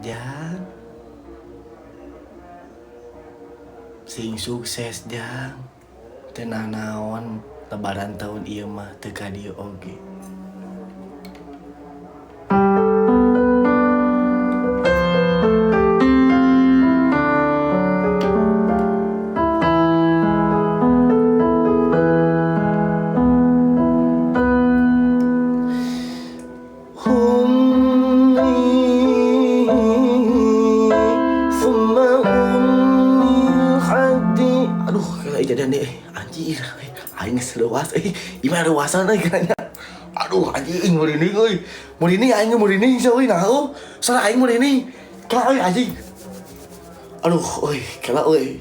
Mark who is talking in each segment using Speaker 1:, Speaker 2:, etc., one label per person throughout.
Speaker 1: Jang. Sing sukses, Jang. Teu nanaon lebaran tahun ieu mah teu ka dieu oge. Ummi summa ummi hadi. Aduh, kira jadian deh. Anjir, aing geus leuwas euy. Imah leuwasan euy kiranya. Aduh, anjing merinding euy. Merinding aing merinding sia euy nah euy. Salah aing merinding. Kela euy anjing. Aduh, euy, kela euy.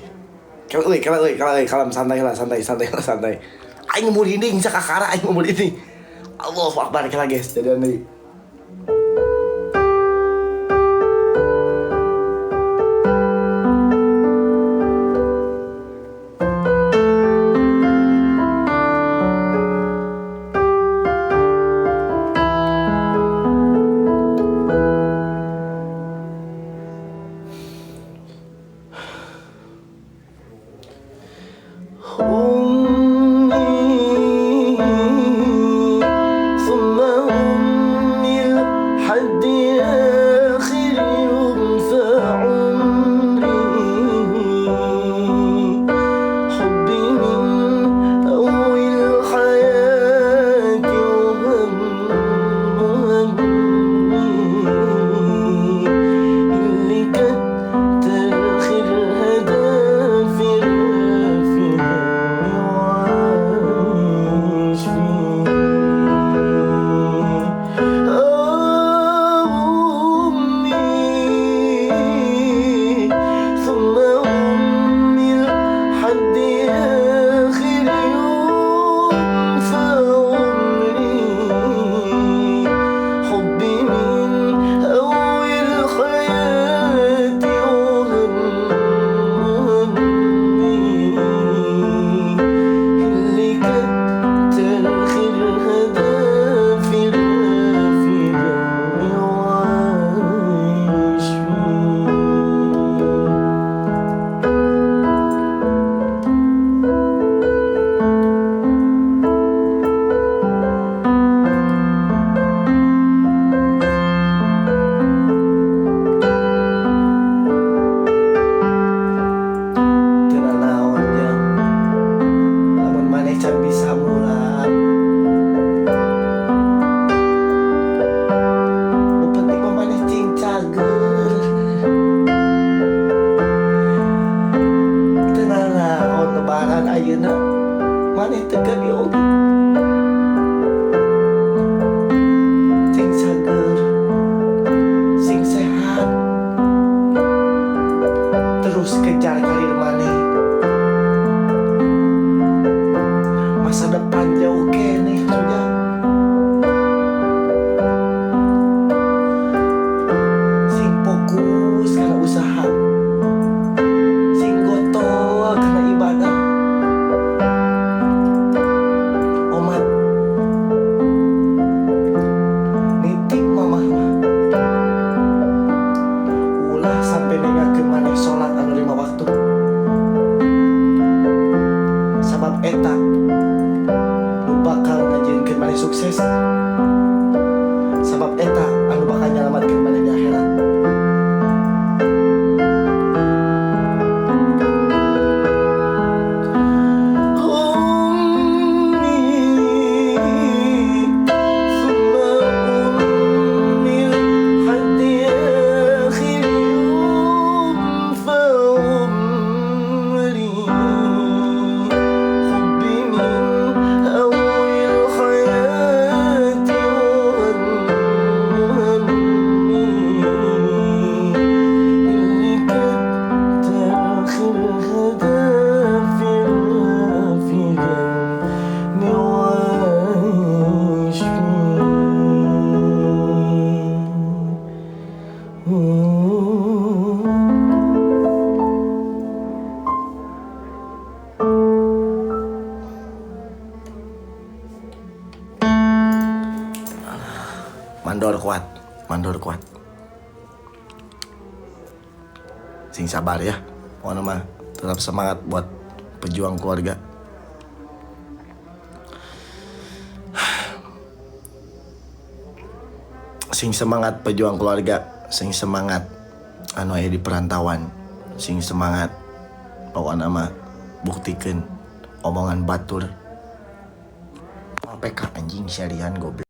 Speaker 1: Kela euy, kela euy, kela euy, kalem santai lah, santai, santai lah, santai. Aing merinding sakakara aing merinding. Allahu Akbar kela guys, jadian deui. Ummi summa ummi لحد آخر يوم في عمري. حبي من أول حياتي وهمي اللي كتر خيرها دافر في دمي وعايش فيه. أمي ثم أمي لحد آخر يوم في عمري. حبي من أول حياتي وهمي اللي كتر خيرها دافر في دمي وعايش فيه. Teu nanaon jang, lamun maneh can bisa mulang. Nu penting mah maneh cing cager. Teu nanaon lebaran ayeuna maneh teu ka dieu oge. Cing cager, sing sehat, terus kejar karir maneh. Masa depan jauh keneh sudah. Sing fokus kana usaha, sing gotol kana ibadah. Omat nitip mamah mah ulah sampai ninggalkeun maneh salat anu 5 waktu. Sabab eta nu bakal ngajieunkeun maneh sukses. Sabab eta anu bakal nyalamatkeun maneh di akhirat. Ummi summa ummi لحد آخر يوم في عمري. حبي من أول حياتي وهمي اللي كتر خيرها دافر في دمي وعايش فيه. Mandor kuat, mandor kuat. Sing sabar ya. Pokoknya mah tetap semangat buat pejuang keluarga. Sing semangat pejuang keluarga, sing semangat anu aya di perantauan, sing semangat. Pokoknya mah buktikan omongan batur. PK anjing syarian, goblok.